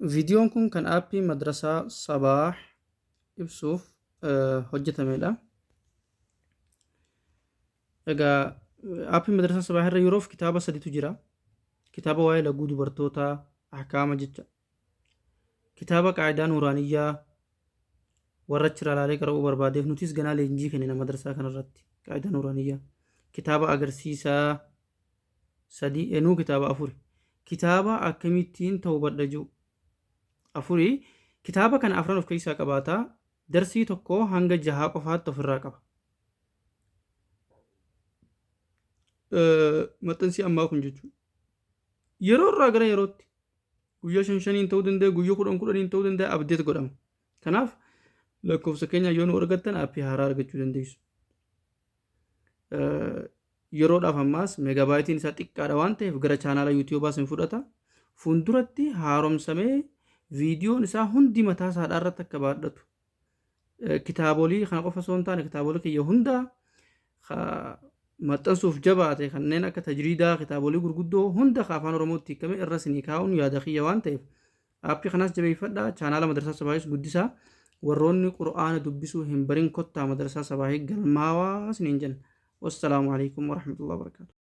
Viidiyoon kun kan aappii Madrasaa Sabaah ibsuuf hojjetamedha. Egaa aappii Madrasaa Sabaah irra yeroof kitaaba saditu jira. Kitaaba waa'ee laguu dubartootaa ahkaama jecha. Kitaaba qaayidaa nuuraaniyyaa warra achirraa laalee qara'uu barbaadeef nutis ganaa leenjii kennina madrasaa kanarratti qaayidaa nuuraaniyyaa. Kitaaba agarsiisaa 3 enuu kitaaba afuri. Kitaaba akkamittiin tawbadha ji'u afuri. Kitaaba kana afran of keessaa qabaata. Darsii tokko hanga jahaa qofaatti ofirraa qaba. Maxxansi ammaa kun jechuudha. Yeroo irraa gara yerootti guyyaa shan shaniin ta'uu danda'a, guyyaa kudhan kudhaniin ta'uu danda'a abdeet godhama. Kanaaf lakkoofsa keenya yoo nu argattan aappii haaraa argachuu dandeessu. Yeroodhaaf ammaas meegaabaayitiin isaa xiqqaadha waan ta'eef gara chaanaala yuutiyuubaas hin fudhata. Fuulduratti haaromsamee viidiyoon isaa hundi mataa isaadhaa irratti akka baadhatu. Kitaabolii kana qofa osoo hin taane kitaabolii kiyya hundaa maxxansuuf jabaate kanneen akka tajriidaa kitaabolii gurguddoo hunda ka afaan Oromootti hiikame irra isinii kaa'uun yaada kiyya waan ta'eef Aappii kanaas jabeeffadhaa, chaanaala Madrasaa Sabaahis guddisaa. Warroonni Qur'aana dubbisuu hin barin kottaa Madrasaa Sabaahii galmaawaa isiniin jenna. Wassalaamu alaikum warahmatullahi wabarakaatuh.